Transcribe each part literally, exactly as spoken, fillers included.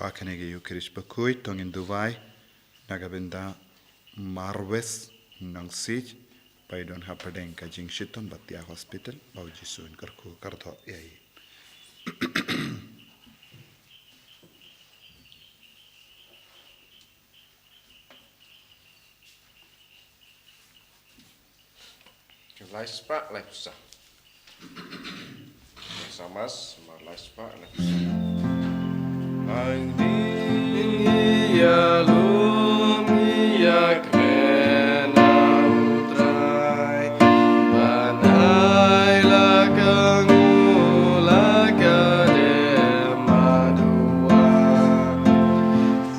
Ha kane ka Ïukharist bakhuid to ngin duwai na ka bynta Marwes Nongsiej, ba i don hapdeng ka jingshitom bad ïa hospital, ba u Jisu un kyrkhu kyrdoh ïa i. Lai spah lai phew saw. Sa mas, mar lai spah lai phew saw. Ang ïalum ïakren ha U Trai, ban ai la ka nguh la ka dem haduh.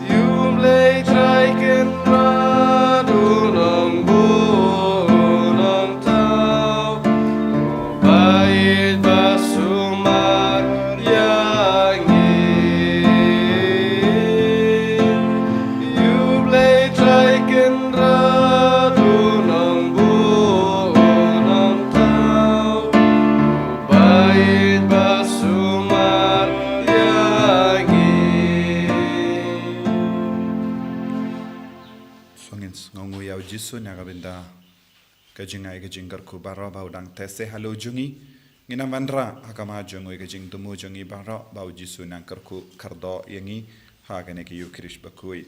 Ïa U Blei Trai Kynrad u nongbuh u nongthaw, u bait bad sumar ïa ngi. Ïa U Blei Trai Kynrad u nongbuh u nongthaw, bait bad sumar ïa ngi. Sngewbha ngin sngewnguh ïa u Jisu na ka bynta ka jingai ka jingkyrkhu baroh ba u dang teh seh halor jong ngi. Ngin ym wanrah ha khmat jong u ïa ka jingthmu jong ngi baroh ba u Jisu un nang kyrkhu kyrdoh ïa ngi ha kane ka Ïukharist bakhuid.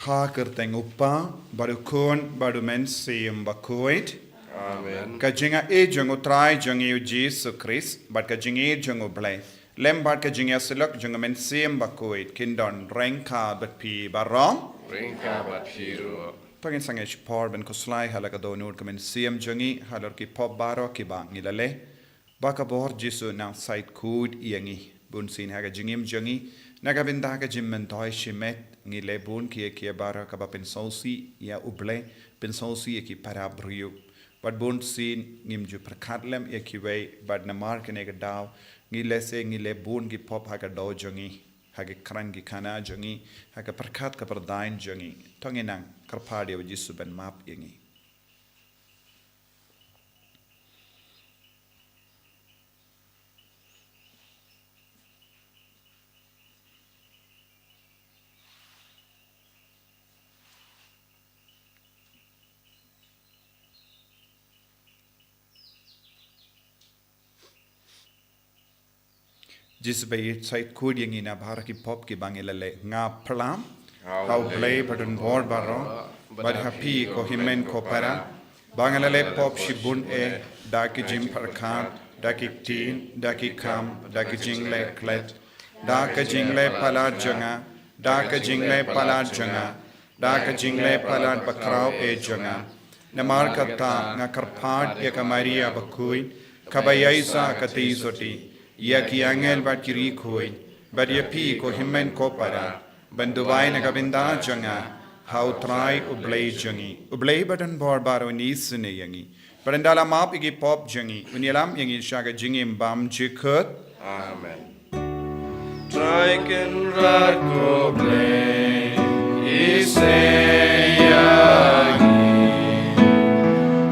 Ha ka kyrteng U Kpa, bad U Khun, bad U Mynsiem Bakhuid. Amen. Ka jingaiei jong U Trai jong ngi U Jisu Khrist, bad ka jingïeit jong U Blei, lem bad ka jingïasyllok jong U Mynsiem Bakhuid, kin don ryngkat bad phi baroh. Ryngkat bad phi ruh. To ngin sangeh shipor ban khuslai ha la ka dohnud ka mynsiem jong ngi halor ki pop baroh kiba ngi la leh, ba ka bor Jisu un nang shait khuid ïa ngi. Bunsien ha ka jingim jong ngi, na ka bynta ka jingmyntoi shimet, ngi leh bun ki ïa ki baroh kaba pynsngewsih ïa U Blei, pynsngewsih ïa ki para briew. Bad bunsien ngim ju pyrkhat lem ïa kiwei, bad namar kane ka daw ngi lehse ngi leh bun ki pop ha ka doh jong ngi, ha ki kren ki khana jong ngi, ha ka pyrkhat ka pyrdain jong ngi. To ngin nang kyrpad ïa U Jisu ban map ïa ngi. Jisu ba ïeit, shait khuid ïa ngi na baroh ki pop kiba ngi la leh. Nga pyrshang ha U Blei badonbor baroh, bad ha phi ko hynmen ko para, ba nga la leh pop shibun eh, da ki jingpyrkhat, da ki ktien, da ki kam, da ki jingleh klet, da ka jingleh palat jong nga, da ka jingleh palat jong nga, da ka jingleh palat bakhraw eh jong nga. Namar kata nga kyrpad ïa ka Maria bakhuid, kaba ïaishah katei sotti, ïa ki angel bad ki riewkhuid, bad ïa phi ko hynmen ko para, ban duwai na ka bynta jong nga ha U Trai U Blei jong ngi. U Blei badonbor baroh un isynei ïa ngi, bad un da la map ïa ki pop jong ngi, un ïalam ïa ngi sha ka jingim bymjukut. Amen. Trai Kynrad ko Blei, isynei ïa ngi.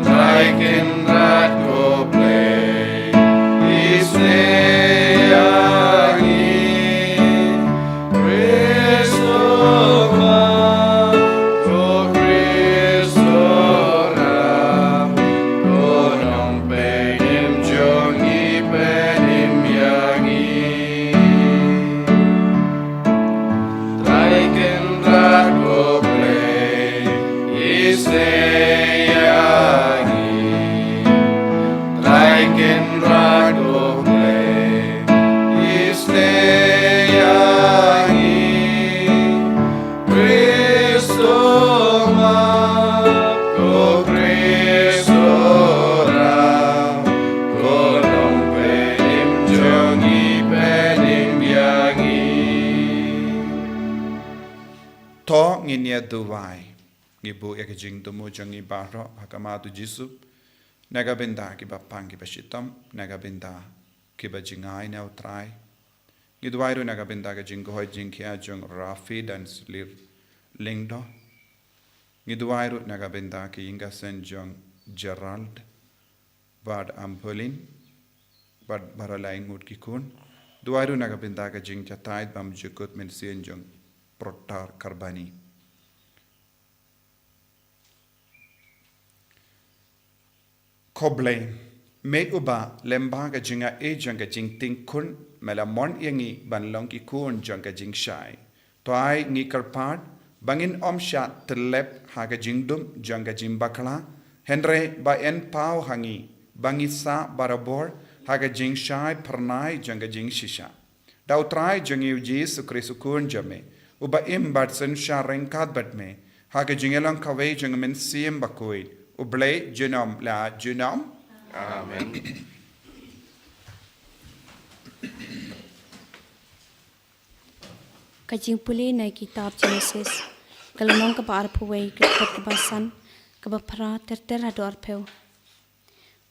Trai Kynrad ko Blei, isynei ïa ngi. Khrist u Map, ko Khrist u Ram, ko Nongpynim jong ngi, pynim ïa ngi. Trai Kynrad ko Blei, isynei ïa ngi. Trai Kynrad ko Blei, isynei ïa ngi. Khrist u Map, ko Khrist u Ram, ko Nongpynim jong ngi, pynim ïa ngi. To ngin ïa duwai. Ngi buh ïa ka jingthmu jong ngi baroh ha khmat U Jisu, na ka bynta kiba pang kiba shitom, na ka bynta kiba jngai na U Trai. Ngi duwai ruh na ka bynta ka jingkoit jingkhiah jong Rafi Danslir Lyngdoh. Ngi duwai ruh na ka bynta ki ïing ki sem jong Gerald bad Ampolin, bad baroh lai ngut ki khun. Duwai ruh na ka bynta ka jingjatai bymjukut mynsiem jong Protar Karbani. Khublei, me uba lyngba ka jingai jong ka jingtieng khun, me la mon ïa ngi ban long ki khun jong ka jingshai. To ai ngi kyrpad ba ngin ym shah tyllep ha ka jingdum jong ka jingbakla, hynrei ba yn paw ha ngi ba ngi sah barabor ha ka jingshai phyrnai jong ka jingshisha. Da U Trai jong ngi U Jisu Khrist U Khun jong me, uba im bad synshar ryngkat bad me ha ka jingïalang kawei jong U Mynsiem Bakhuid, U Blei junom la junom. Amen. Ka jingpule na kitab Genesis, ka lynnong kaba arphew wei, ka dkhot kaba san, kaba phra ter ter haduh arphew.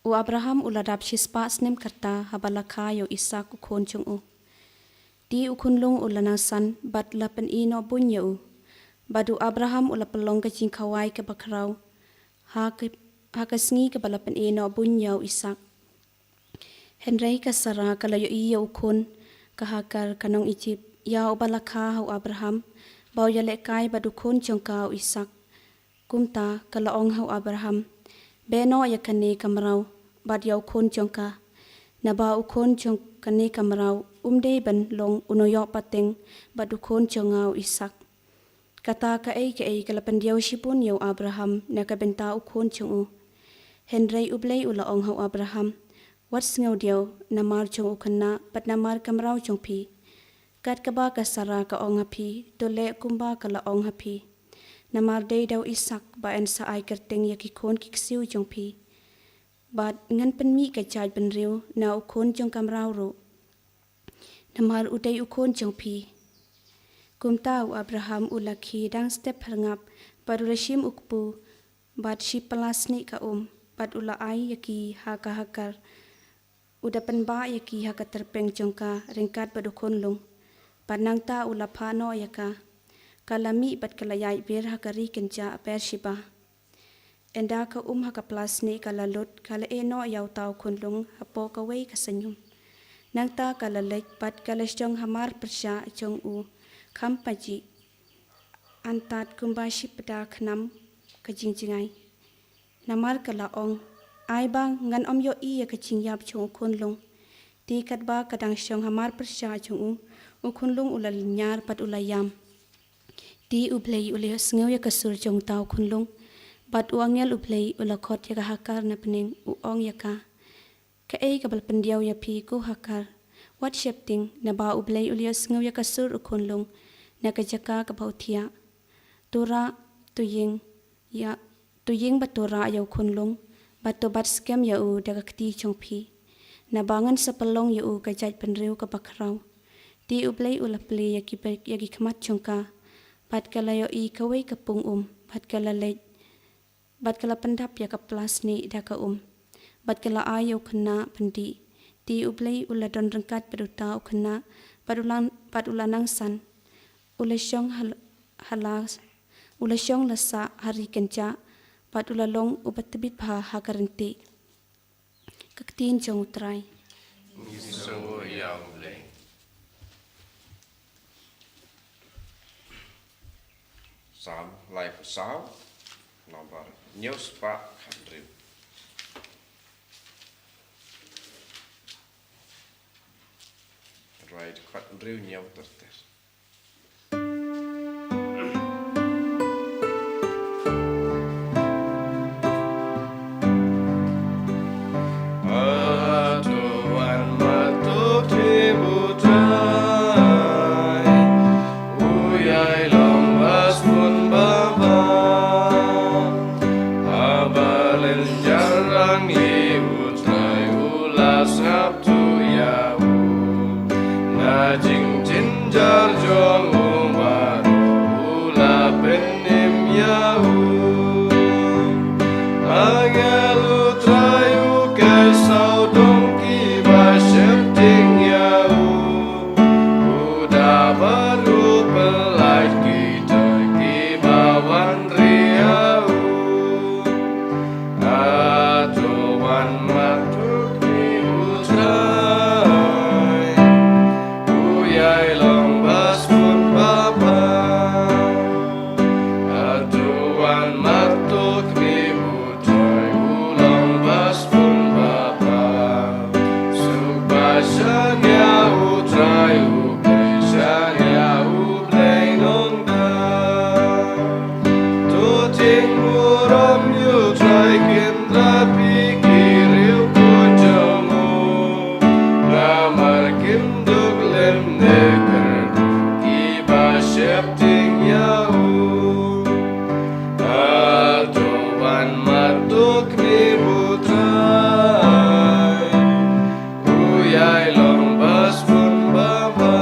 U Abraham u la dap shispah snem kata haba la kha ïa u Isaak u khun jong u. Te u khunlung u la nang san bad la pyni noh buiñ ïa u. Bad u Abraham u la pynlong ka jingkhawai kaba khraw ha ka, ha ka sngi kaba la pyni noh buiñ ïa u Isaak. Hynrei ka Sara ka la ïohi ïa u khun ka Hagar ka nong Ijipt, ïa uba la kha ha u Abraham, ba u ïalehkai bad u khun jong ka u Isaak. Kumta ka la ong ha u Abraham, beh noh ïa kane ka mraw bad ïa u khun jong ka, naba u khun jong kane ka mraw um dei ban long u nongïoh pateng bad u khun jong nga u Isaak. Kata kaei kaei ka la pyndiaw shibun ïa u Abraham na ka bynta u khun jong u. Hynrei U Blei u la ong ha u Abraham, wat sngewdiaw namar jong u khynnah bad namar ka mraw jong phi. Kat kaba ka Sara ka ong ha phi, to leh kumba ka la ong ha phi. Namar dei da u Isaak ba yn sa ai kyrteng ïa ki khun ki ksiew jong phi. Bad ngan pynmih ka jaid bynriew na u khun jong ka mraw ruh, namar u dei u khun jong phi. Kumta u Abraham u la khie dang step hyrngap, bad u la shim u kpu, bad shi pla snieh ka um, bad u la ai ïa ki ha ka Hagar. U da pynbah ïa ki ha ka tyrpeng jong ka ryngkat bad u khunlung. Bad nangta u la phah noh ïa ka. Ka la mih bad ka la ïaid wir ha ka ri kynjah Beersheba. Ynda ka um ha ka pla snieh ka la lut, ka la ïeh noh ïa uta u khunlung hapoh kawei ka saiñum. Nangta ka la leit bad ka la shong ha mar pyrshah jong u kham pajih, antad kumba shi pda khnam ka jingjngai. Namar ka la ong, ai ba ngan ym ïohi ïa ka jingïap jong u khunlung. Te katba ka dang shong ha mar pyrshah jong u, u khunlung u la lynñiar bad u la ïam. Te U Blei u la ïohsngew ïa ka sur jong uta u khunlung. Bad u angel U Blei u la khot ïa ka Hagar na bneng, u ong ïa ka, kaei kaba la pyndiaw ïa phi ko Hagar? Wat sheptieng, naba U Blei u la ïohsngew ïa ka sur u khunlung na ka jaka kaba u thiah. To rah, to ïeng ïa, to ïeng bad to rah ïa u khunlung, bad to bat skhem ïa u da ka kti jong phi. Naba ngan sa pynlong ïa u ka jaid bynriew kaba khraw. Te U Blei u la plie ïa ki, ïa ki khmat jong ka, bad ka la ïohi kawei ka pung um, bad ka la leit, bad ka la pyndap ïa ka pla snieh da ka um, bad ka la ai ïa u khynnah pyndih. Te U Blei u la don ryngkat bad uta u khynnah, bad u la, bad u la nang san. U la shong ha, ha la, u la shong la sah ha ri kynjah, bad u la long uba tbit bha ha ka ryntih. Ka ktien jong U Trai. Ngi sngewnguh ïa U Blei. Salm laiphew saw, nombar hynñiew spah khathynriew. Rwai dkhot hynriew hynñiew ter ter. Hato wan marto khlieh U Trai, u ïai long ba sbun ba bha. Haba lynñiar rangi U Trai u la sngap tuh ïa u. Na jingjynjar jong u baroh u la pynim ïa u. Angel U Trai u kyrsawdong kiba sheptieng ïa u. U da baroh pynlait kita kiba wan ri ïa u. Hato wan marto khlieh U Trai. Burom ïa U Trai, Kynrad phi ki riewkhuid jong u, namar kim duh lem ne kyrduh kiba sheptieng ïa u. Hato wan mat to kmie U Trai, u ïai long ba sbun ba bha.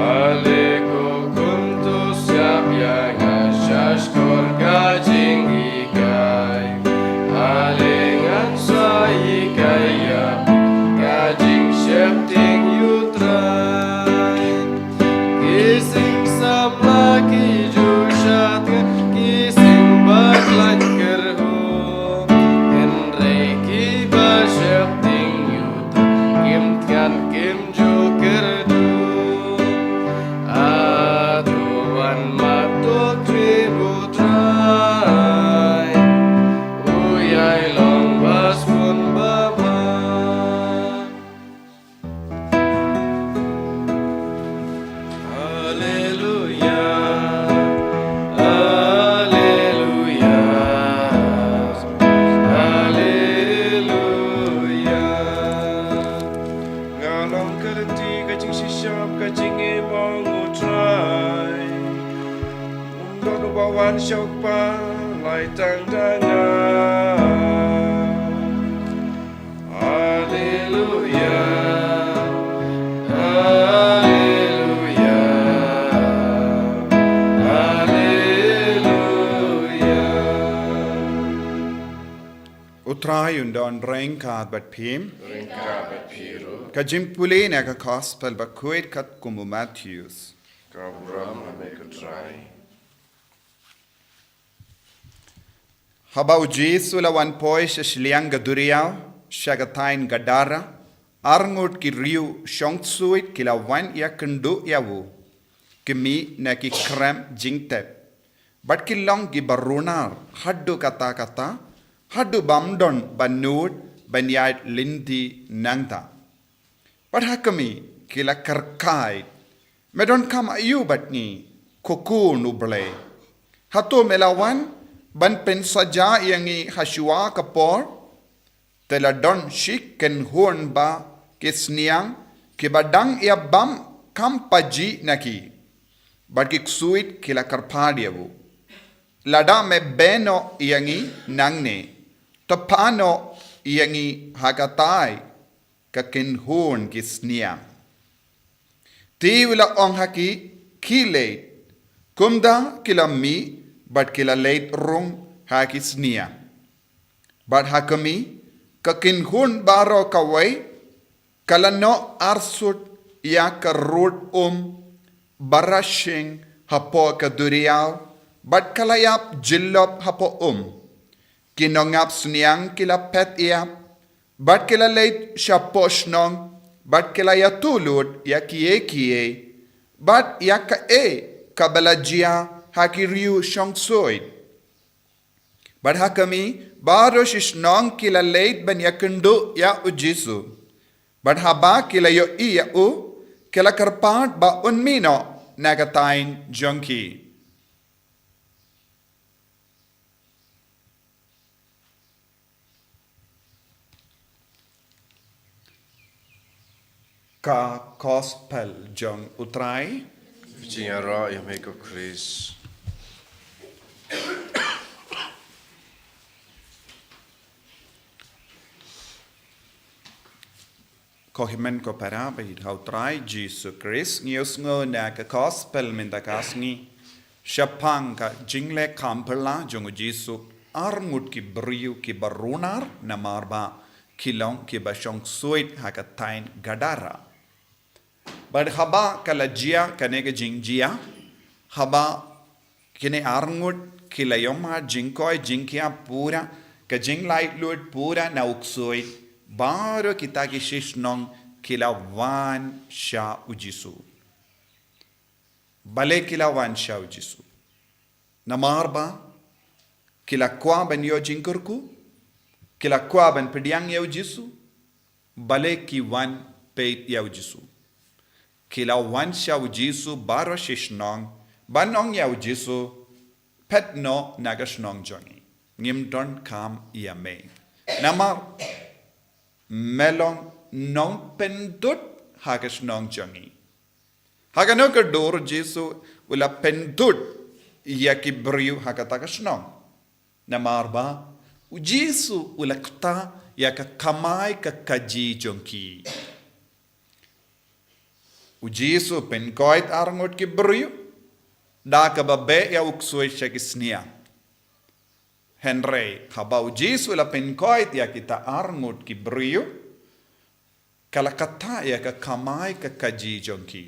Ale ko khun to shah ïa nga sha shkor ka jinghikai. Ale ngan sa hikai ïa ka jingsheptieng ïa U Trai. Ki sing samla ki ju shat, ki sing bakhlaiñ kyrhuh, hynrei kiba sheptieng ïa U Trai kim thngan kim ju kyrduh. Hato wan mat to kmie U Trai, u ïai long ba sbun ba bha. Haleluya, haleluya, haleluya. Nga long ka lynti, ka jingshisha, ka jingim, ong U Trai. Um don uba wan sha U Kpa, lai tang da nga. Haleluya, haleluya, haleluya. U Trai un don ryngkat bad phi. Ryngkat bad phi ruh. Ka jingpule na ka Gospel bakhuid katkum u Mathaios. Ka burom ha me ko Trai. Haba u Jisu u la wan poi sha shiliang ka duriaw, sha ka thaiñ Gadara, arngut ki riew shongsuid ki la wan ïakynduh ïa u, ki mih na ki krem jingtep. Bad ki long kiba runar haduh katta katta, haduh bym don ba nud ban ïaid lynti nangta. Bad ha khmih, ki la kyrkhu, me donkam aïu bad ngi, ko Khun u Blei? Hato me la wan ban pynsaja ïa ngi ha shuwa ka por? Te la don shi kynhun ba ki sniang, kiba dang ïa bam kham pajih na ki. Bad ki ksuid ki la kyrpad ïa u, lada me beh noh ïa ngi nangne, te phah noh ïa ngi ha katai ka kynhun ki sniang. Te u la ong ha ki, khie leit. Kumta ki la mih, bad ki la leit rung ha ki sniang. Bad ha khmih, ka kynhun baroh kawei, ka la noh arsut ïa ka rud um, ba rashing hapoh ka duriaw, bad ka la ïap jyllop hapoh um. Ki nongap sniang ki la phet ïap, bad ki la leit shapoh shnong, bad ki la ïathuh lut ïa kiei kiei, bad ïa kaei kaba la jia ha ki riew shongsuid. Bad ha khmih, baroh shi shnong ki la leit ban ïakynduh ïa u Jisu. Bad haba ki la ïohi ïa u, ki la kyrpad ba un mih noh na ka thaiñ jong ki. Ka Gospel jong u Trai. Jingïaroh ïa me ko Khrist. Ko hynmen ko para ba ïeit ha u Trai Jisu Khrist, ngi ïohsngew na ka Gospel mynta ka sngi. Shaphang ka jingleh kham phylla jong u Jisu, arngut ki briew kiba runar namar ba ki long kiba shongsuid ha ka thaiñ Gadara. Bad haba ka la jia kane ka jingjia, haba kine arngut ki la ïohmad jingkoit jingkhiah pura, ka jinglaitluid pura na u ksuid, baroh kita ki shisnong ki la wan sha u Jisu. Balei ki la wan sha u Jisu? Namar ba ki la kwah ban ïoh jingkyrkhu, ki la kwah ban pdiang ïa u Jisu, balei ki wan peit ïa u Jisu? Ki la wan sha u Jisu baroh shi shnong, ban ong ïa u Jisu, Phet noh na ka shnong jong ngi. Ngim donkam ïa me. Namar me long nongpynthut ha ka shnong jong ngi. Ha kano ka dur Jisu u la pynthut ïa ki briew ha kata ka shnong? Namar ba u Jisu u la kta ïa ka kamai ka kajih jong ki. U Jisu u pynkoit arngut ki briew da kaba beh ïa u ksuid sha ki sniang. Hynrei haba u Jisu u la pynkoit ïa kita arngut ki briew, ka la kta ïa ka kamai ka kajih jong ki.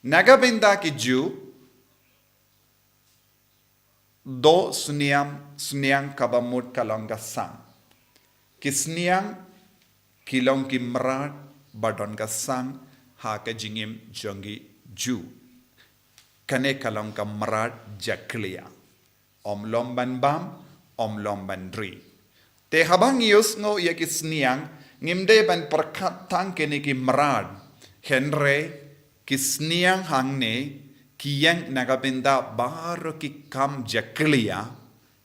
Na ka bynta ki Jiw, doh sniang, sniang kaba mut ka long ka sang. Ki sniang ki long ki mrad ba don ka sang ha ka jingim jong ki Jiw. Kane ka long ka mrad jakhlia. Ym lum ban bam, ym lum ban ri. Te haba ngi ïohsngew ïa ki sniang, ngim dei ban pyrkhat tang kine ki mrad. Hynrei ki sniang hangne ki ïeng na ka bynta baroh ki kam jakhlia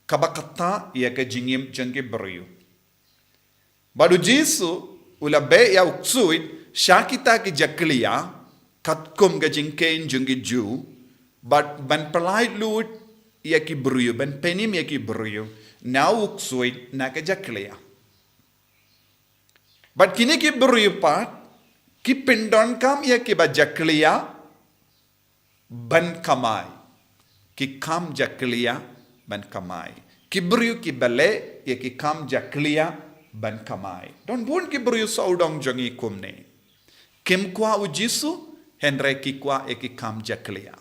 kaba kta ïa ka jingim jong ki briew. Bad u Jisu u la beh ïa u ksuid sha kita ki jakhlia katkum ka jingkheiñ jong ki Jiw, bad ban pyllait lut ïa ki briew, ban pynim ïa ki briew na u ksuid na ka jakhlia. Bad kine ki briew pat ki pyndonkam ïa kiba jakhlia ban kamai. Ki kam jakhlia ban kamai. Ki briew kiba leh ïa ki kam jakhlia ban kamai. Don bun ki briew sawdong jong ngi kumne. Kim kwah u Jisu, hynrei ki kwah ïa ki kam jakhlia.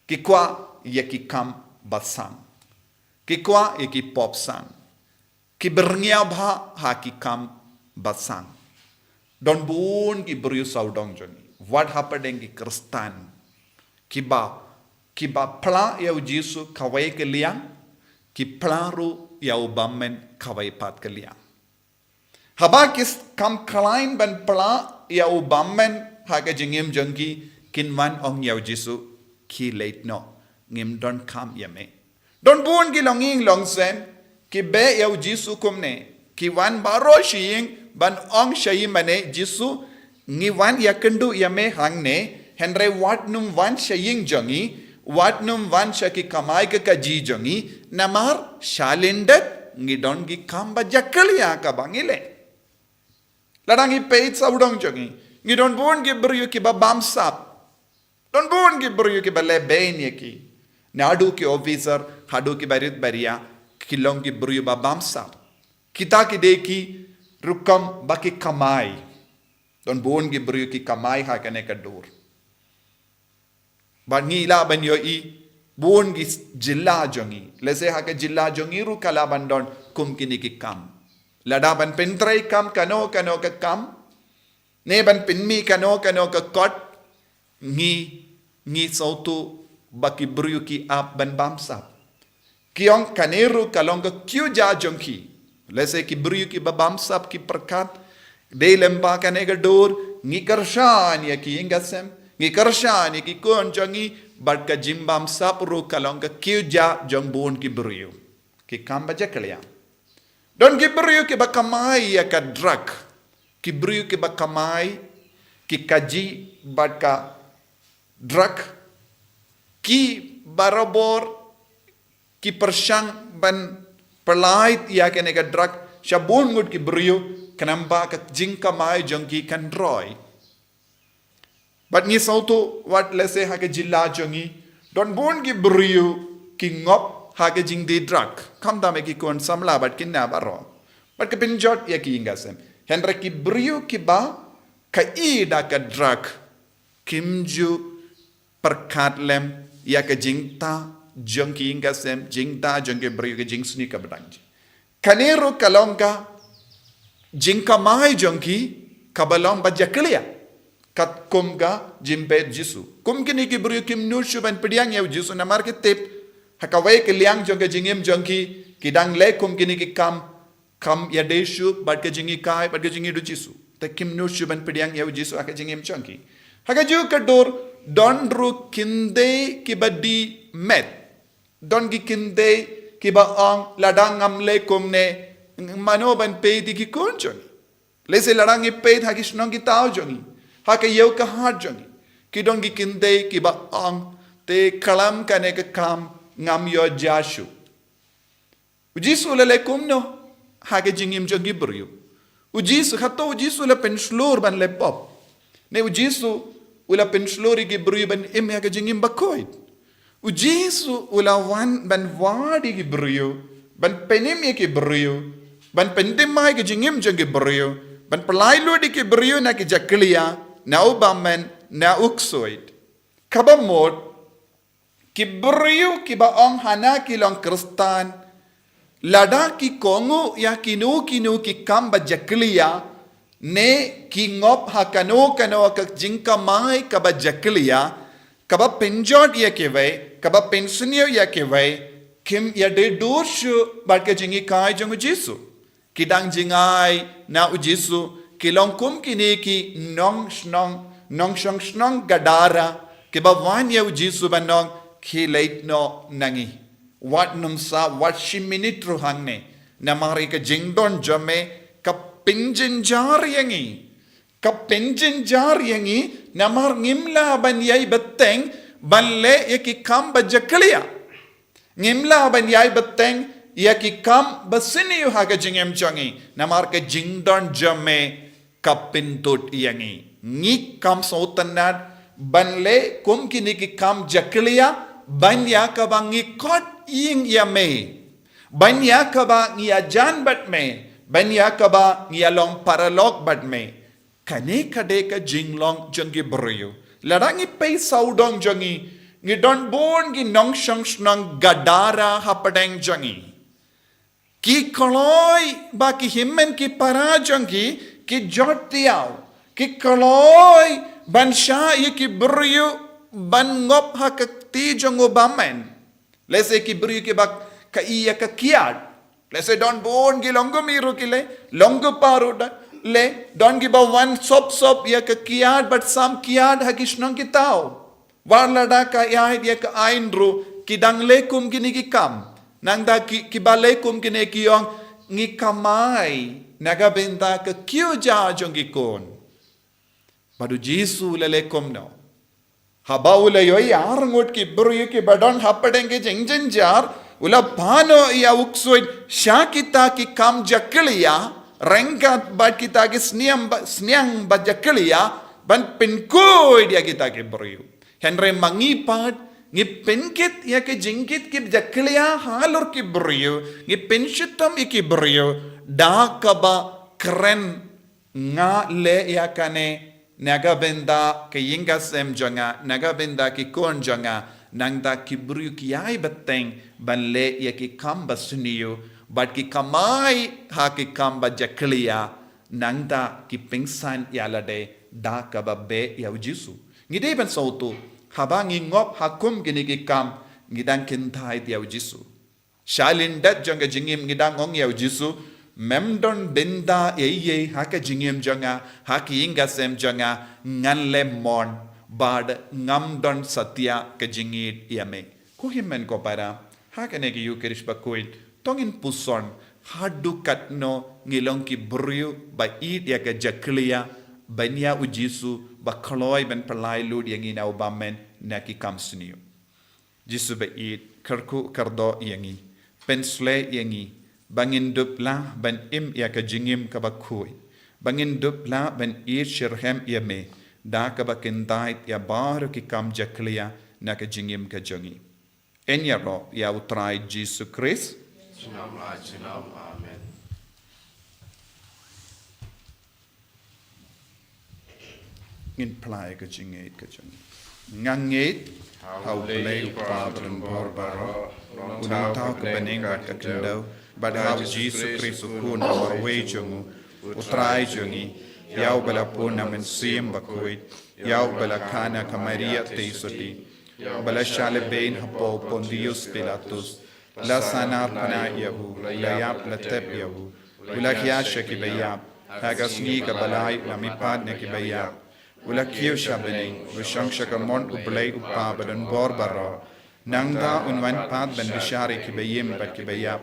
Ki kwah ïa ki kam basang. Ki kwah ïa ki pop sang. Ki byrngia bha ha ki kam basang. Don bun ki briew sawdong jong ngi. Wat hapdeng ki Khristan. Kiba, kiba phla ïa u Jisu kawei ka liang, ki phla ruh ïa u bymmen kawei pat ka liang. Haba ki s-, kam khlaiñ ban phla ïa u bymmen ha ka jingim jong ki, kin wan ong ïa u Jisu, khie leit noh, ngim donkam ïa me. Don bun ki longïing longsem ki beh ïa u Jisu kumne. Ki wan baroh sha ïing ban ong sha i mane, Jisu, ngi wan ïakynduh ïa me hangne, hynrei wat nym wan sha ïing jong ngi, wat nym wan sha ki kamai ka kajih jong ngi, namar sha lyndet ngi don ki kam ba jakhlia kaba ngi leh. Lada ngi peit sawdong jong ngi, ngi don bun ki briew kiba bamsap. Don bun ki briew kiba leh bein ïa ki. Naduh ki officer haduh kiba rit baria, ki long ki briew ba bamsap. Kita ki dei ki rukom ba ki kamai. Don bun ki briew ki kamai ha kane ka dur. Bad ngi lah ban ïohi bun ki jylla jong ngi. Lehse ha ka jylla jong ngi ruh ka lah ban don kum kine ki kam. Lada ban pyntrei kam kano kano ka kam, ne ban pynmih kano kano ka kot, ngi, ngi sngewthuh ba ki briew ki ap ban bamsap. Ki ong kane ruh ka long ka kiew ja jong ki. Lehse ki briew kiba bamsap ki pyrkhat, dei lem bad kane ka dur, ngi kyrshan ïa ki ïing ki sem, ngi kyrshan ïa ki khun jong ngi, bad ka jingbamsap ruh ka long ka kiew ja jong bun ki briew. Ki kam ba jakhlia. Don ki briew kiba kamai ïa ka drug. Ki briew kiba kamai ki kajih bad ka drug. Ki barabor ki pyrshang ban pyllait ïa kane ka drug sha bun ngut ki briew, khnang ba ka jingkamai jong ki kan roi. Bad ngi sngewthuh wat lehse ha ka jylla jong ngi, don bun ki briew ki ngop ha ka jingdie drug. Khamtam ïa ki khun samla bad kine baroh. Bad ka pynjot ïa ki ïing ki sem. Hynrei ki briew kiba khaii da ka drug, kim ju pyrkhat lem ïa ka jingta jong ki ïing ki sem, jingta jong ki briew, ka jingsniew kaba dang jia. Kane ruh ka long ka jingkamai jong ki kaba long ba jakhlia. Katkum ka jingbeh Jisu. Kum kine ki briew kim nud shuh ban pdiang ïa u Jisu namar ki tip ha kawei ka liang jong ka jingim jong ki, ki dang leh kum kine ki kam, kam ïadei shuh bad ka jinghikai bad ka jingïadei Jisu. Te kim nud shuh ban pdiang ïa u Jisu ha ka jingim jong ki. Ha kajuh ka dur don ruh kine kiba die met. Don ki kynthei kiba ong, lada ngam leh kumne, mano ban peit ïa ki khun jong ngi? Lehse lada ngi peit ha ki shnong ki thaw jong ngi, ha ka ïew ka hat jong ngi, ki don ki kynthei kiba ong, te khlem kane ka kam ngam ïoh jia shuh. U Jisu u la leh kumno ha ka jingim jong ki briew? U Jisu, hato u Jisu u la pynshlur ban leh pop? Ne u Jisu u la pynshlur ïa ki briew ban im ïa ka jingim bakhuid? U Jisu u la wan ban wad ïa ki briew, ban pynim ïa ki briew, ban pynthymmai ïa ka jingim jong ki briew, ban pynlait lut ïa ki briew na ki jakhlia, na u bymman, na u ksuid. Kaba mut, ki briew kiba ong hana ki long Khristan, lada ki kohnguh ïa kino kino ki kam ba jakhlia, ne ki ngop ha kano kano ka jingkamai kaba jakhlia, kaba pynjot ïa kiwei, kaba pynsniew ïa kiwei, kim ïadei dur shuh bad ka jinghikai jong u Jisu. Ki dang jngai na u Jisu, ki long kum kine ki nongshnong, nongshong shnong Gadara, kiba wan ïa u Jisu ban ong, khie leit noh na ngi. Wat nym sah, wat shi minit ruh hangne. Namar ïa ka jingdon jong me ka pynjynjar ïa ngi. Ka pynjynjar ïa ngi, namar ngim lah ban ïai bteng ban leh ïa ki kam ba jakhlia. Ngim lah ban ïai bteng ïa ki kam ba sniew ha ka jingim jong ngi, namar ka jingdon jong me ka pyntud ïa ngi. Ngi kham sngewtynnat ban leh kum kine ki kam jakhlia, ban ïa kaba ngi khot ïing ïa me, ban ïa kaba ngi ïajan bad me, ban ïa kaba ngi ïalong paralok bad me. Kane ka dei ka jinglong jong ki briew. Lada ngi peit sawdong jong ngi, ngi don bun ki nongshong shnong Gadara hapdeng jong ngi. Ki kloi ba ki hynmen ki para jong ki, ki jot thiaw. Ki kloi ban shah ïa ki briew ban ngop ha ka kti jong u bymman. Lehse ki briew kiba ka ïa ka kiad. Lehse don bun ki longkmie ruh ki leh, longkpa ruh da leh, don kiba wan sop sop ïa ka kiad bad sam kiad ha ki shnong ki thaw. Wat lada ka ïaid ïa ka aiñ ruh, ki dang leh kum kine ki kam. Nangta ki, kiba leh kum kine ki ong, ngi kamai na ka bynta ka kiew ja jong ki khun. Bad u Jisu u la leh kumno? Haba u la ïohi arngut ki briew kiba don hapdeng ki jingjynjar, u la phah noh ïa u ksuid sha kita ki kam jakhlia, ryngkat bad kita ki sniang ba, sniang ba jakhlia, ban pynkhuid ïa kita ki briew. Hynrei ma ngi pat, ngi pynkit ïa ki jingkit ki jakhlia halor ki briew, ngi pynshitom ïa ki briew, da kaba kren, nga leh ïa kane na ka bynta ka ïing ka sem jong nga, na ka bynta ki khun jong nga, nangta ki briew ki ïai bteng ban leh ïa ki kam ba sniew, bad ki kamai ha ki kam ba jakhlia, nangta ki pynksan ïalade da kaba beh ïa u Jisu. Ngi dei ban sngewthuh, haba ngi ngop ha kum kine ki kam, ngi dang kyntait ïa u Jisu. Shalyndet jong ka jingim ngi dang ong ïa u Jisu, mem don bynta ei ei ha ka jingim jong nga, ha ka ïing ka sem jong nga, ngan leh mon, bad ngam don satia ka jingïeid ïa me. Ko hynmen ko para, ha kane ka Ïukharist bakhuid, to ngin puson, haduh katno ngi long ki briew ba ïeid ïa ka jakhlia, ban ïa u Jisu, ba kloi ban pynlait lut ïa ngi na u bymman, na ki kam sniew. Jisu ba ïeid, kyrkhu kyrdoh ïa ngi, pynshlei ïa ngi, ba ngin dup lah ban im ïa ka jingim kaba khuid, ba ngin dup lah ban ïeid shitrhem ïa me, da kaba kyntait ïa baroh ki kam jakhlia na ka jingim ka jong ngi. Yn ïaroh ïa u Trai Jisu Khrist. Junom la junom. Amen. Ngin phla ïa ka jingïeid ka jong ngi. Nga ngeit ha U Blei U Kpa badonbor baroh, u nongthaw ka bneng bad ka khyndew, bad ha U Jisu Khrist u Khun ba marwei jong u, U Trai jong ngi, ïa uba la pun na Mynsiem Bakhuid, ïa uba la kha na ka Maria Theisotti, uba la shah lehbeiñ hapoh u Pontius Pilatus, la sahnarphna ïa u, la ïap, la tep ïa u, u la hiar sha kiba ïap, ha ka sngi kaba lai u la mihpat na kiba ïap, u la kiew sha bneng, u la shong sha kamon U Blei U Kpa badonbor baroh. Nangta un wan pat ban bishar ïa kiba im bad kiba ïap.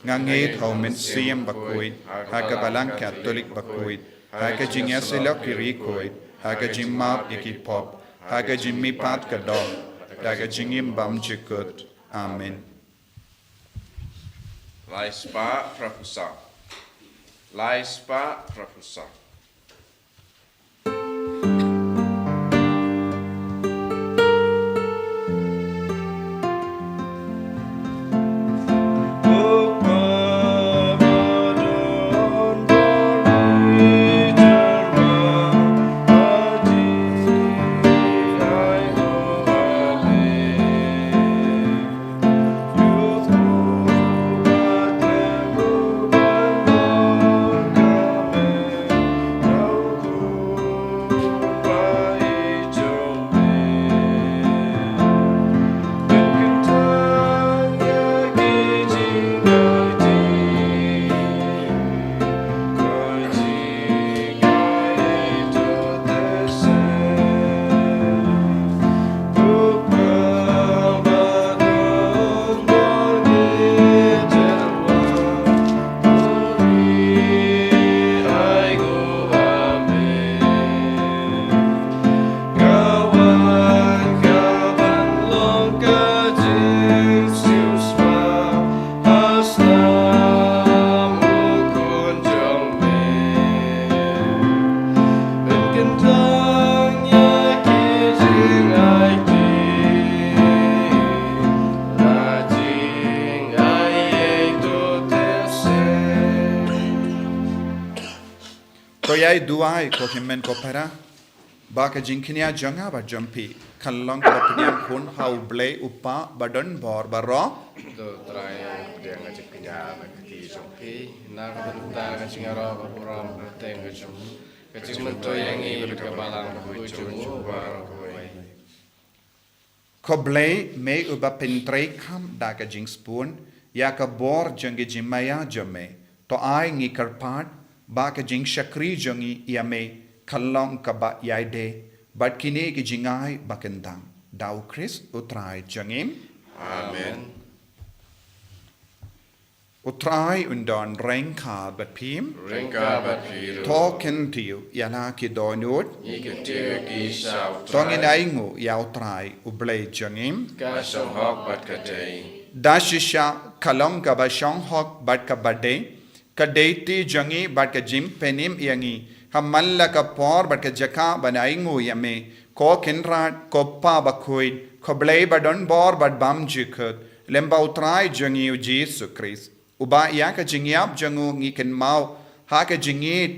Nga ngeit ha u Mynsiem Bakhuid, ha ka Balang Katholik bakhuid, ha ka jingïasyllok ki riewkhuid, ha ka jingmap ïa ki pop, ha ka jingmihpat ka doh, da ka jingim bymjukut. Amen. Lai spah phra phew saw. Lai spah phra phew saw. To ïai duwai, ko hynmen ko para, ba ka jingkñia jong nga bad jong phi kan long kaba pynïaid hun ha U Blei U Kpa badonbor baroh. To Trai, pdiang ka jingkñia na ka kti jong phi, na ka bynta ka jingïaroh ka burom ka kyrteng ka jong u, ka jingmyntoi ïa ngi bad ka balang bakhuid jong u baroh kawei. Ko Blei, me uba pyntreikam da ka jingsbun ïa ka bor jong ki jingmaïa jong me, to ai ngi kyrpad ba ka jingshakri jong ngi ïa me kan long kaba ïaid bad kine ki jingai ba kyntang. Da U Khrist U Trai jong ngi. Amen. U Trai un don ryngkat bad phi. Ryngkat bad phi ruh. To kyntiew ïa la ki dohnud. Ngi kyntiew ïa ki sha U Trai. To ngin ainguh ïa U Trai U Blei jong ngi. Ka shong hok bad ka dei. Da shisha ka long kaba shong hok bad kaba dei, ka dei ti jong ngi bad ka jingpynim ïa ngi ha man la ka por bad ka jaka ban ainguh ïa me, ko Kynrad, ko Kpa Bakhuid, ko Blei badonbor bad bymjukut, lem bad U Trai jong ngi U Jisu Khrist. Uba ïa ka jingïap jong u ngi kynmaw ha ka jingïeit,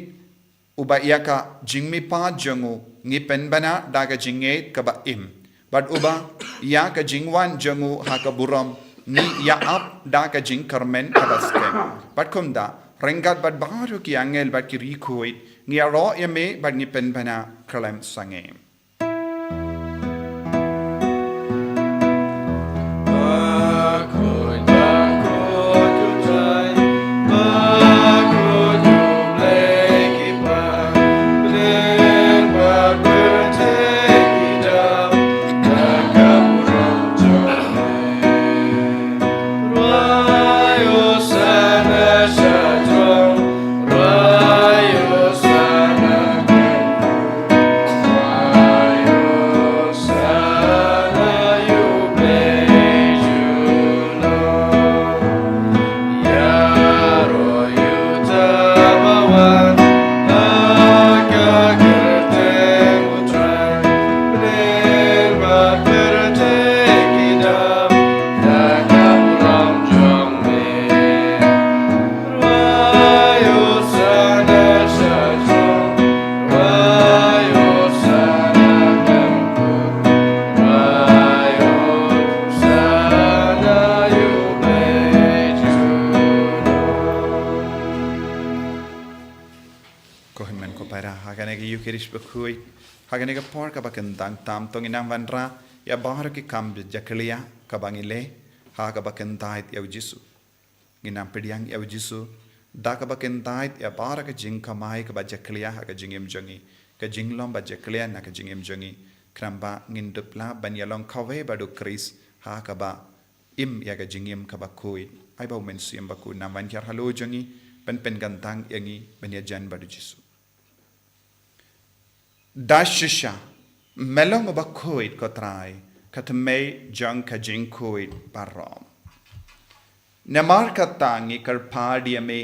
uba ïa ka jingmihpat jong u ngi pynbna da ka jingngeit kaba im, bad uba ïa ka jingwan jong u ha ka burom ngi ïa ap da ka jingkyrmen kaba skhem. Bad kumta, ryngkat bad baroh ki angel bad ki riewkhuid, ngi ïaroh ïa me bad ngi pynbna khlem sangeh. Ko hynmen ko para, ha kane ka Ïukharist bakhuid, ha kane ka por kaba kyntang tam, to ngin nang wanrah ïa baroh ki kam jakhlia kaba ngi leh ha kaba kyntait ïa U Jisu. Ngin nang pdiang ïa U Jisu da kaba kyntait ïa baroh ka jingkamai kaba jakhlia ha ka jingim jong ngi, ka jinglong ba jakhlia na ka jingim jong ngi, khnang ba ngin dup lah ban ïalong kawei bad U Khrist ha kaba im ïa ka jingim kaba khuid. Ai ba U Mynsiem Bakhuid un wan hiar halor jong ngi, ban pynkyntang ïa ngi ban ïajan bad U Jisu. Da shisha, me long uba khuid ko Trai, ka thymmei jong ka jingkhuid baroh. Namar kata ngi kyrpad ïa me,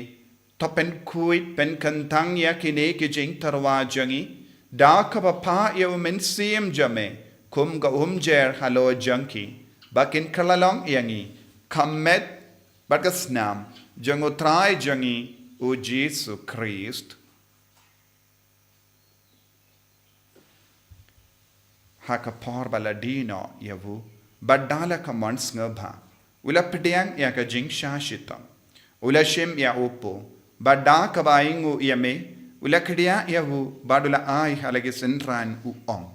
to pynkhuid pynkyntang ïa kine ki jingtyrwa jong ngi, da kaba phah ïa U Mynsiem jong me kum ka umjer halor jong ki, ba kin kylla long ïa ngi ka met bad ka snam jong U Trai jong ngi U Jisu Khrist. Ha ka por ba la die noh ïa u, bad da la ka mon sngewbha, u la pdiang ïa ka jingshah shitom. U la shim ïa u paw, bad da kaba ainguh ïa me, u la khdiah ïa u, bad u la ai ha la ki synran, u ong: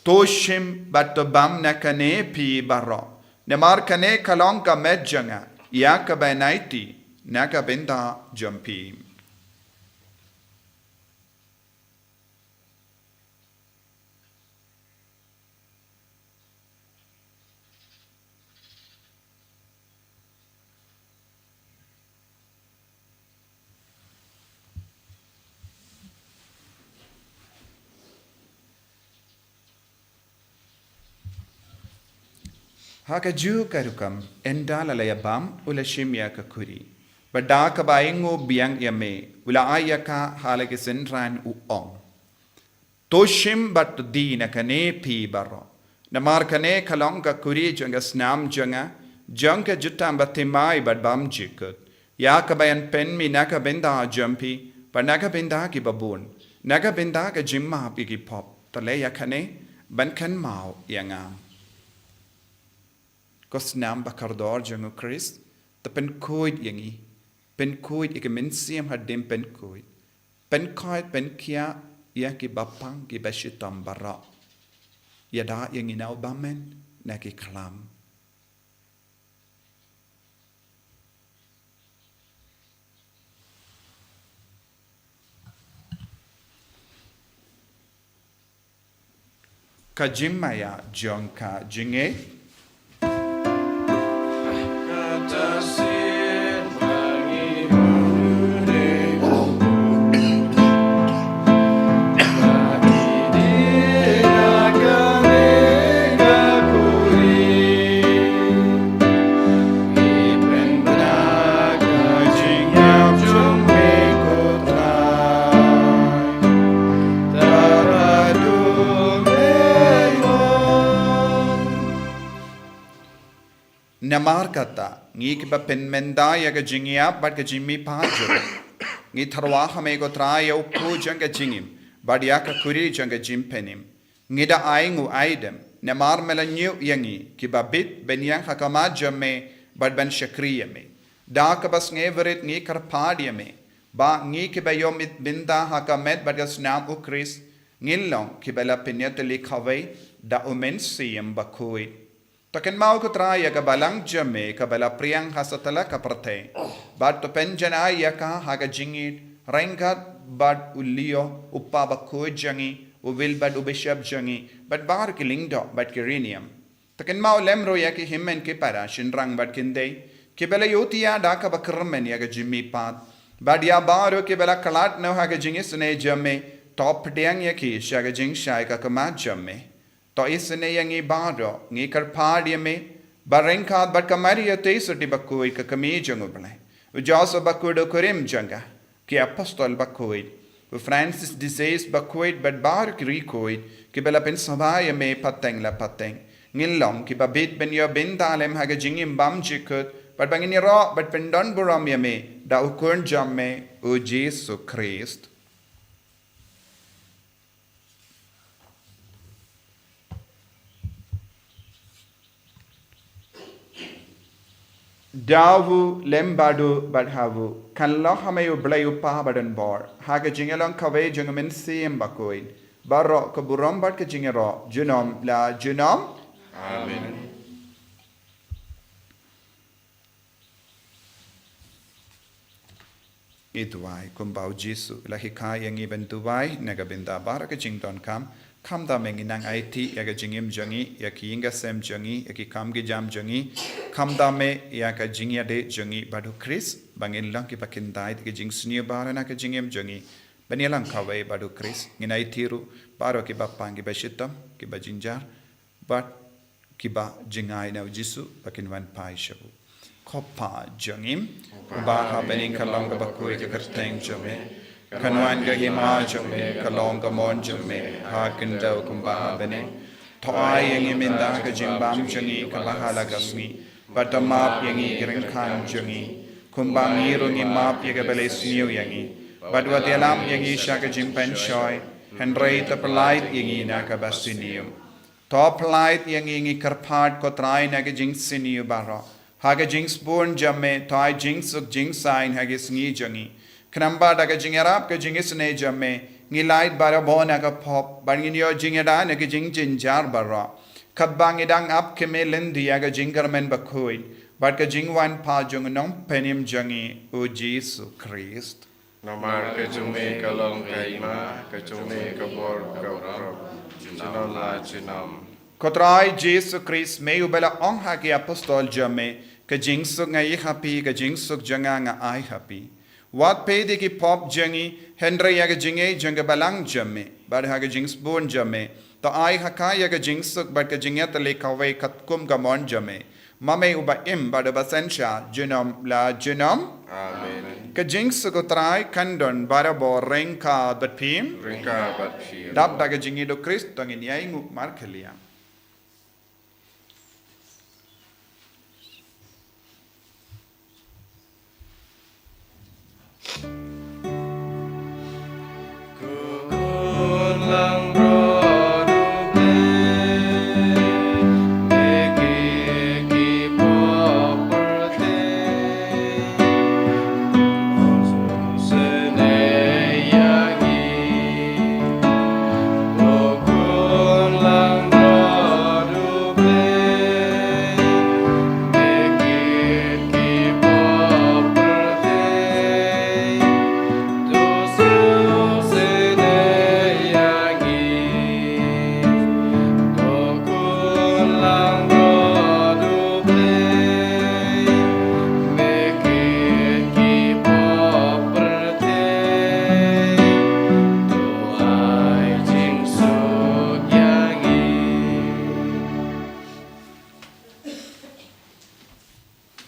To shim bad to bam na kane phi baroh, namar kane ka long ka met jong nga, ïa kaba yn aiti na ka bynta jong phi. Ha kajuh ka rukom, ynda la la ïa bam, u la shim ïa ka khuri, bad da kaba ainguh biang ïa me, u la ai ïa ka ha la ki synran, u ong: To shim bad to die na kane phi baroh, namar kane ka long ka khuri jong ka snam jong nga, jong ka jutang bathymmai bad bymjukut, ïa kaba yn pynmih na ka bynta jong phi bad na ka bynta ki babun, na ka bynta ka jingmap ïa ki pop. To leh ïa kane ban kynmaw ïa nga. Ko snam ba kordor jong U Khrist, to pynkhuid ïa ngi, pynkhuid ïa ki mynsiem hadien pynkhuid, pynkhuid pynkhiah ïa ki bapang ki bashitom baroh. Ïada ïa ngi na u bymman na ki khlam. Ka jingmaïa jong ka jingngeit. Namar kata, ngi kiba pynmynta ïa ka jingïap bad ka jingmihpat jong ngi, ngi tyrwa ha me ko Trai ïa u paw jong ka jingim, bad ïa ka khuri jong ka jingpynim. Ngi da ainguh aidem, namar me la ñiew ïa ngi, kiba bit ban ïeng ha khmat jong me, bad ban shakri ïa me. Da kaba sngewrit ngi kyrpad ïa me, ba ngi kiba ïoh mih bynta ha ka met bad ka snam U Khrist, ngin long kiba la pynïatylli kawei da U Mynsiem Bakhuid. To kynmaw ko Trai ïa ka balang jong me kaba la pdiang ha satlak ka pyrthei, bad to pynjanai ïa ka ha ka jingïeit ryngkat bad u Leo, u kpa bakhuid jong ngi, u Wilbert, u bishop jong ngi, bad baroh ki lyngdoh bad ki riewniam. To kynmaw lem ruh ïa ki hynmen ki para, shynrang bad kynthei, kiba la ïohthiah da kaba kyrmen ïa ka jingmihpat, bad ïa baroh kiba la khlad noh ha ka jingisynei jong me, to pdiang ïa ki sha ka jingshai ka khmat jong me. To isynei ïa ngi baroh, ngi kyrpad ïa me, ba ryngkat bad ka Maria Theisotti bakhuid ka kmie jong U Blei, u Joseph bakhuid u kurim jong ka, ki apostol bakhuid, u Francis de Sales bakhuid bad baroh ki riewkhuid kiba la pynsngewbha ïa me pateng la pateng, ngin long kiba bit ban ïoh bynta lem ha ka jingim bymjukut, bad ba ngin ïaroh bad pyndonburom ïa me da u Khun jong me, u Jisu Khrist. Da u lem bad u bad ha u, kan long ha me U Blei U Kpa badonbor, ha ka jingïalong kawei jong U Mynsiem Bakhuid, baroh ka burom bad ka jingïaroh, junom la junom. Amen. Ngin duwai kumba u Jisu u la hikai ïa ngi ban duwai, na ka bynta baroh ka jingdonkam, Khamtam eh ngi nang aiti ïa ka jingim jong ngi, ïa ki ïing ki sem jong ngi, ïa ki kam ki jam jong ngi. Khamtam eh ïa ka jingïadei jong ngi bad u Khrist, ba ngin long kiba kyntait ïa ka jingsniew baroh na ka jingim jong ngi, ban ïalang kawei bad u Khrist. Ngin aiti ruh baroh kiba pang, kiba shitom, kiba jynjar, bad kiba jngai na u Jisu ba kin wan phai sha u. Ko Pa jong ngi uba ha bneng, ka long kaba khuid ka kyrteng jong me, kan wan ka hima jong me, ka long ka mon jong me ha khyndew kumba ha bneng. To ai ïa ngi mynta ka jingbam jong ngi kaba ha la ka sngi, bad to map ïa ngi ki ryngkang jong ngi, kumba ngi ruh ngi map ïa kiba leh sniew ïa ngi, bad wat ïalam ïa ngi sha ka jingpynshoi, hynrei to pyllait ïa ngi na kaba sniew. To pyllait ïa ngi, ngi kyrpad ko Trai, na ka jingsniew baroh. Ha ka jingsbun jong me to ai jingsuk jingsaiñ ha ki sngi jong ngi. Khnang ba da ka jingïarap ka jingisynei jong me, ngi lait barabor na ka pop, bad ngin ïoh jingïada na ka jingjynjar baroh. Katba ngi dang ap kmie lynti ïa ka jingkyrmen bakhuid bad ka jingwan phai jong u Nongpynim jong ngi, u Jisu Khrist. Namar ka jong me ka long ka hima, ka jong me ka bor, ka burom, junom la junom. Ko Trai Jisu Khrist, me uba la ong ha ki apostol jong me, ka jingsuk nga ïoh ha phi, ka jingsuk jong nga nga ai ha phi. Wat peit ïa ki pop jong ngi, hynrei ïa ka jingngeit jong ka balang jong me, bad ha ka jingsbun jong me to ai ha ka ïa ka jingsuk bad ka jingïatylli kawei katkum ka mon jong me. Ma me uba im bad uba synshar junom la junom. Amen. Ka jingsuk u Trai kan don barabor ryngkat bad phi. Ryngkat bad phi. Dap da ka jingïeit u Khrist to ngin ïai nguh markhlieh.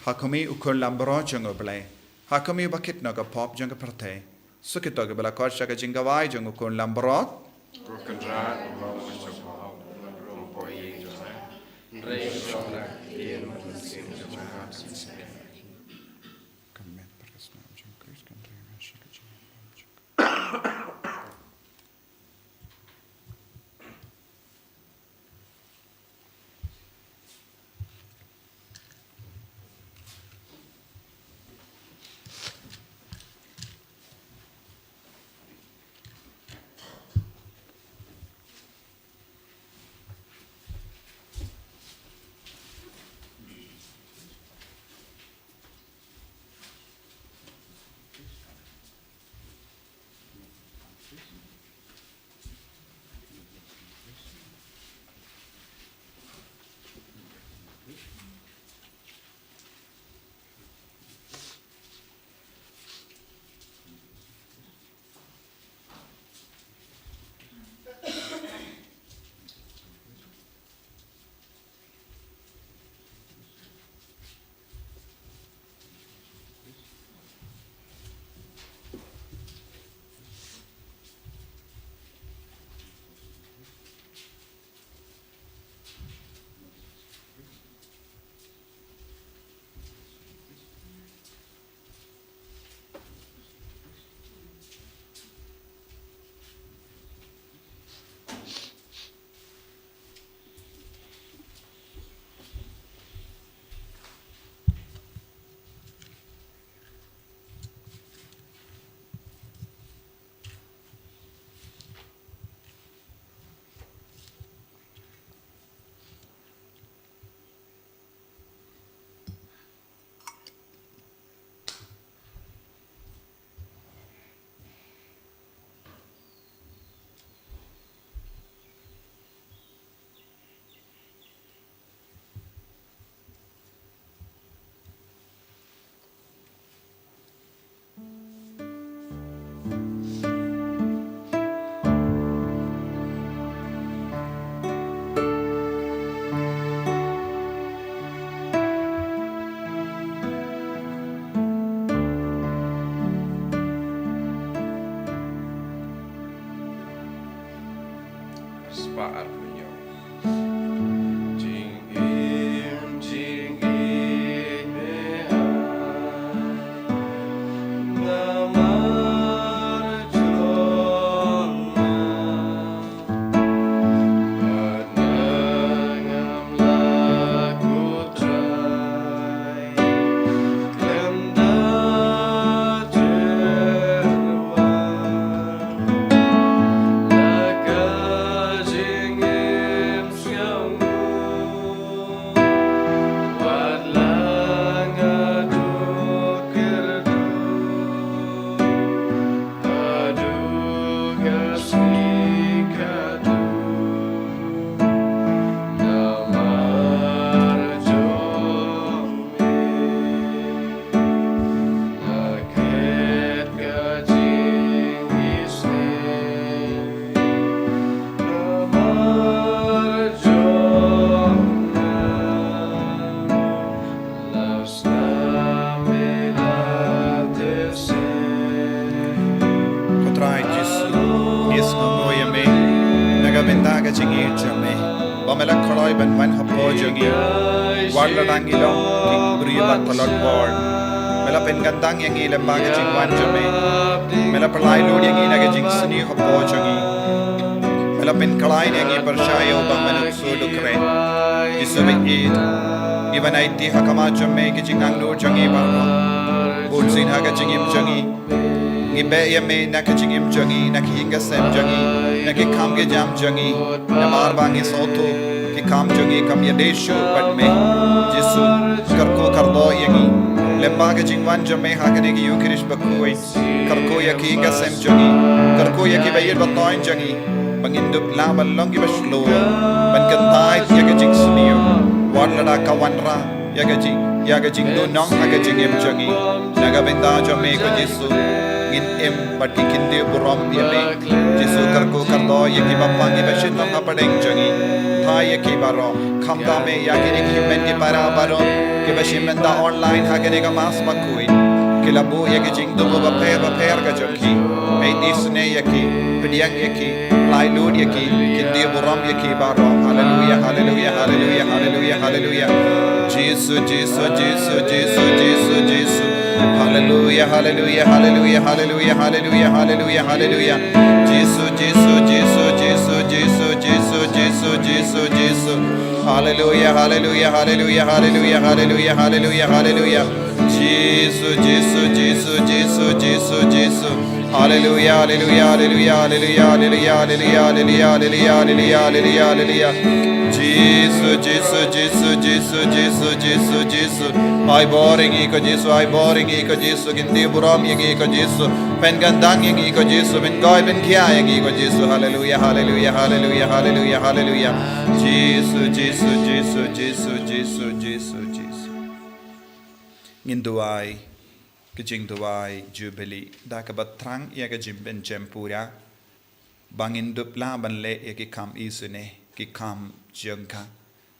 Ha khmih u Khun Lambrot jong U Blei, ha khmih uba kit noh ka pop jong ka pyrthei. Suk ïa kito kiba la khot sha ka jingkawei jong u Khun Lambrot. Ko Kynrad, jingïeit jong me ba me la khlaiñ ban wan hapoh jong ngi. Wat la dang ngi long ki briew ba tlot bor, me la pynkyndang ïa ngi lyngba ka jingwan jong me. Me la pynlait lut ïa ngi na ka jingsniew hapoh jong ngi. Me la pynkhlaiñ ïa ngi pyrshah ïa u bymman u ksuid u kren. Jisu, me ïeit, ngi wan aiti ha khmat jong me ki jingangnud jong ngi baroh. Bunsien ha ka jingim jong ngi, ngi beh ïa me na ka jingim jong ngi, na ki ïing ki sem jong ngi, na ki kam ki jam jong ngi. Namar ba ngi sngewthuh ki kam jong ngi kam ïadei shuh bad me. Jisu, kyrkhu kyrdoh ïa ngi lyngba ka jingwan jong me ha kane ka Ïukharist bakhuid. Kyrkhu ïa ki ïing ki sem jong ngi, kyrkhu ïa ki ba ïeit ba toiñ jong ngi, ba ngin dup lah ban long ki ba shlur ban kyntait ïa ka jingsniew. Wat la da ka wanrah ïa ka jing, ïa ka jingduhnong ha ka jingim jong ngi. Na ka bynta jong me ko Jisu, ngin im bad ki kyntiew burom ïa me. Jisu, kyrkhu kyrdoh ïa ki bapang ki ba shynrang hapdeng jong ngi. Thait ïa ki baroh, khamtam me ïa kine ki hynmen ki para baroh ki ba shim bynta online ha kane ka Mass bakhuid. Ki la buh ïa ki jingthmu bapher bapher ka jong ki. Peit isynei ïa ki, pdiang ïa ki, lait lut ïa ki, kyntiew burom ïa ki baroh. Haleluya, haleluya, haleluya, haleluya, haleluya. Jisu, Jisu, Jisu, Jisu, Jisu, Jisu. Haleluya, haleluya, haleluya, haleluya, haleluya, haleluya, haleluya. Jisu, Jisu, Jisu, Jisu, Jisu, Jisu, Jisu, Jisu, Jisu. Haleluya, haleluya, haleluya, haleluya, haleluya, haleluya, haleluya. Jisu, Jisu, Jisu, Jisu, Jisu, Jisu. Haleluya, haleluya, haleluya, haleluya, haleluya. Jisu, Jisu, Jisu, Jisu, Jisu, Jisu, Jisu. Ai bor ïa ngi ko Jisu, ai bor ïa ngi ko Jisu, kyntiew burom ïa ngi ko Jisu. Pynkyndang ïa ngi ko Jisu, pynkoit pynkhia ïa ngi ko Jisu. Haleluya, haleluya, haleluya, haleluya, haleluya. Jisu, Jisu, Jisu, Jisu, Jisu, Jisu, Jisu. Ngin duwai ka jingduwai Jubili da kaba thrang ïa ka jingpynjem pura, ba ngin dup lah ban leh ïa ki kam isynei, ki kam jong ka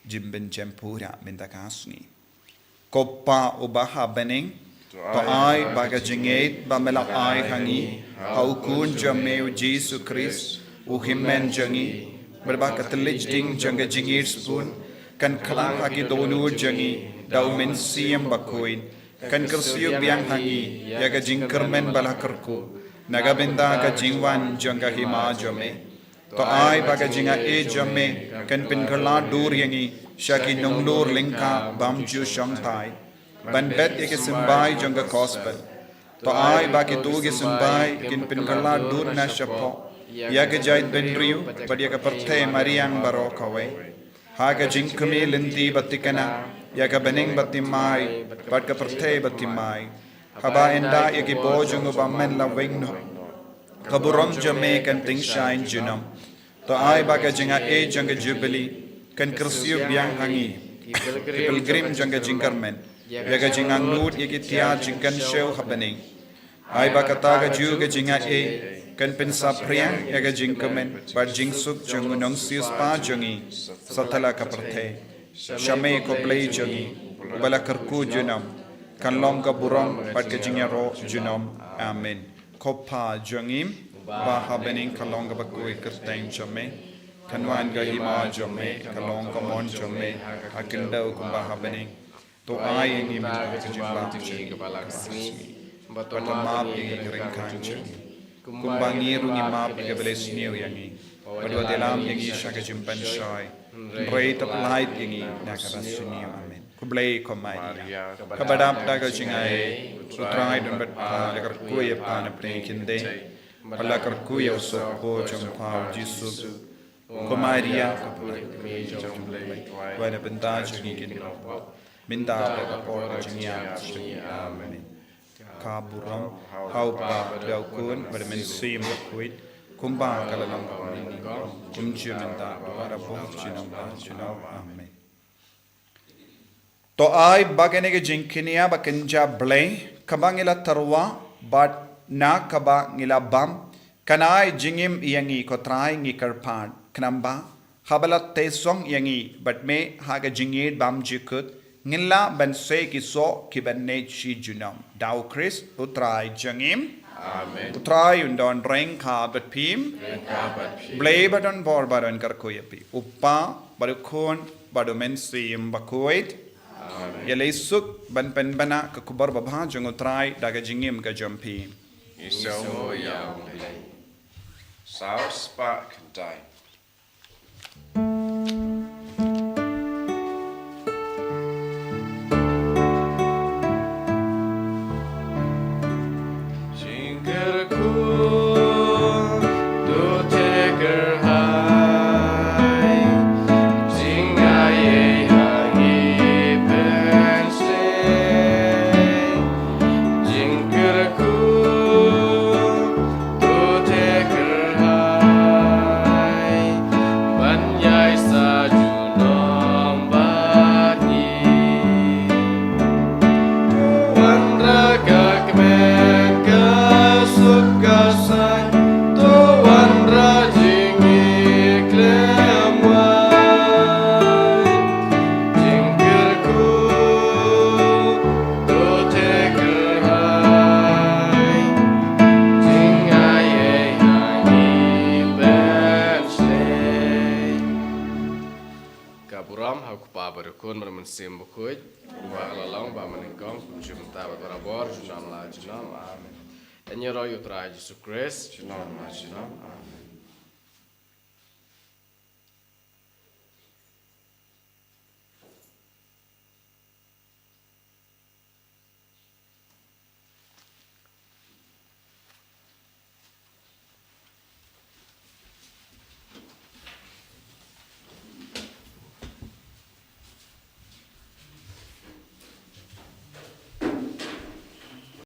jingpynjem pura mynta ka sngi. Ko Pa uba ha bneng, to ai ba ka jingngeit ba me la ai ha ngi ha u Khun jong me u Jisu Khrist, u Hynmen jong ngi, bad ba ka thylliej ding jong ka jingïeit sbun kan khlad ha ki dohnud jong ngi da u Mynsiem Bakhuid, kan kyrsiew biang ha ngi ïa ka jingkyrmen ba la kyrkhu na ka bynta ka jingwan jong ka Hima jong me. To ai ba ka jingaiei jong me kan pynkhlad dur ïa ngi sha ki nonglor lyngkha bym ju shongthait ban bet ïa ki symbai jong ka Gospel. To ai ba kito ki symbai kin pynkhlad dur na shapoh ïa ka jaitbynriew bad ïa ka pyrthei mariang baroh kawei, ha ka jingkmie lynti ba thikna ïa ka bneng ba thymmai bad ka pyrthei ba thymmai, haba ynda ïa ki bor jong u bymman la weng noh, ka burom jong me kan tyngshaiñ junom. To ai ba ka jingaiei jong ka Jubili kan kyrsiew biang ha ngi, ki pilgrim jong ka jingkyrmen, ïa ka jingangnud ïa ki tiar jingkynshew ha bneng. Ai ba kata kajuh ka jingaiei kan pynsaphriang ïa ka jingkmen bad jingsuk jong u Nongsiewspah jong ngi satlak ka pyrthei. Sha me ko Blei jong ngi, uba la kyrkhu junom, kan long ka burom bad ka jingïaroh junom. Amen. Ko Pa jong ngi ba ha bneng, kan long kaba kyrteng jong me, kan wan ka Hima jong me, kan long ka mon jong me ha ka khyndew kumba ha bneng. To ai ïa ngi mynta ka jingbam jong ngi kaba la ka sngi, bad to map ïa ngi ki ryngkang jong ngi, kumba ngi ruh ngi map ïa kiba la sniew ïa ngi, bad wat ïalam ïa ngi sha ka jingpynshai, hynrei to pyllait ïa ngi na kaba sniew. Amen. Khublei ko Maria, kaba dap da ka jingaiei, U Trai u don bad pha, la kyrkhu ïa pha na pdeng ki khyndai, bad la kyrkhu ïa u sohpop jong pha u Jisu. Ko Maria, ka pyrthei jong U Blei, wat na bynta jong ngi ki nongpop, mynta bad ha ka por ka jingïap jong ngi. Amen. Ka burom ha u Kpa bad ha u Khun bad ha u Mynsiem Bakhuid, kumba ka la long ha kaba nyngkong, kumjuh mynta, bad barabor, junom ba junom. Amen. To ai ba kane ka jingkñia ba kynja Blei, kaba ngi la tyrwa bad na kaba ngi la bam, kan ai jingim ïa ngi, ko Trai, ngi kyrpad, khnang ba haba la theh song ïa ngi bad me ha ka jingïeit bymjukut, ngin lah ban sei ki soh kiban neh shi junom. Da U Khrist U Trai jong ngi. Amen. U Trai un don ryngkat bad phi. Ryngkat bad phi. Blei ba don bor ba don kyrkhu ïa phi. U Kpa bad u Khun bad u Mynsiem Bakhuid. Amen. Ïaleh suk ban pynbna ka khubor babha jong u Trai da ka jingim ka jong phi. Isongo ïa u Blei. Saw spah khyndai. Jingkyrkhu to te kyrhai, jingai ei ha ngi pynshai. Jingkyrkhu to te kyrhai, ban ïai sa junom bad ngi. Wanrah ka kmen ka suk ka saiñ, to wanrah jingïakhlem wai. Jingkyrkhu to te kyrhai, jingai ei ha ngi pynshai. Ka burom ha u Kpa bad u Khun bad u Mynsiem Bakhuid, kumba ka la long bad mynnyngkong, kumjuh mynta bad barabor, junom la junom. Amen. Yn ïaroh ïa u Trai Jisu Khrist. Junom la junom. Amen.